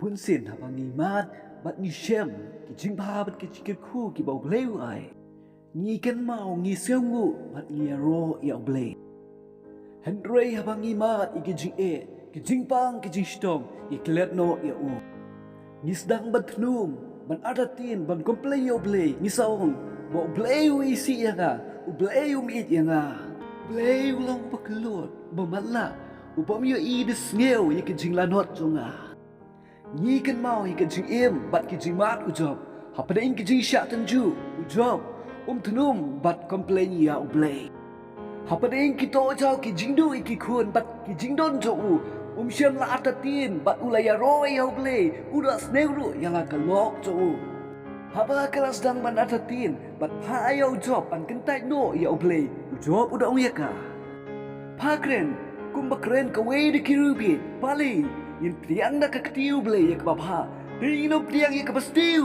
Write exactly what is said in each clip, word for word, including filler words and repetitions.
Bunsien haba ngi mad bad ngi shem ki jingbha bad ki jingkyrkhu kiba U Blei u ai, ngi kynmaw, ngi sngewnguh bad ngi ïaroh ïa U Blei. Hynrei haba ngi mad ïa ki jingeh, ki jingpang, ki jingshitom, ngi klet noh ïa U. Ngi sdang ban thnum, ban artatien, ban complain ïa U Blei, ngi sa ong ba U Blei u isih ïa nga, U Blei um ïeit ïa nga. U Blei u long uba kyllut, uba matlah, u bym ïohi da sngew ïa ki jinglanot jong nga. Ngi kynmaw ïa ki jingim bad ki jingmad u Job. Hapdeng ki jingshah tynjuh, u Job um thnum bad complain ïa U Blei. Hapdeng ki tohjaw, ki jingduh ïa ki khun bad ki jingdon jong u, um shym la artatien bad u la ïaroh ïa U Blei, u la sngew ruh ïa la ka lok jong u. Haba ka la sdang ban artatien bad phah ïa u Job ban kyntait noh ïa U Blei, u Job u da ong ïa ka: Pha kren kumba kren kawei na ki riew bieit. Balei ngin pdiang da ka kti U Blei ïa kaba bha, te ngin ym pdiang ïa kaba sniew?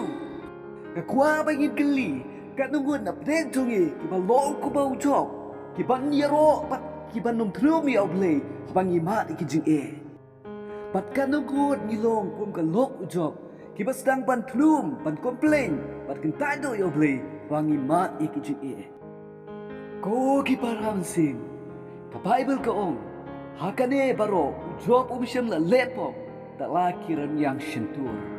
Nga kwah ba ngin kylli, katno ngut na pdeng jong ngi kiba long kumba u Job, kiban ïaroh bad kiban ym thnum ïa U Blei haba ngi mad ïa ki jingeh? Bad katno ngut ngi long kum ka lok u Job, kiba sdang ban thnum, ban complain, ban kyntait noh ïa U Blei haba ngi mad ïa ki jingeh? Ko ki para mynsiem, ka Baibl ka ong, ha kane baroh u Job um shym la leh pop da la ki rynïeng shyntur.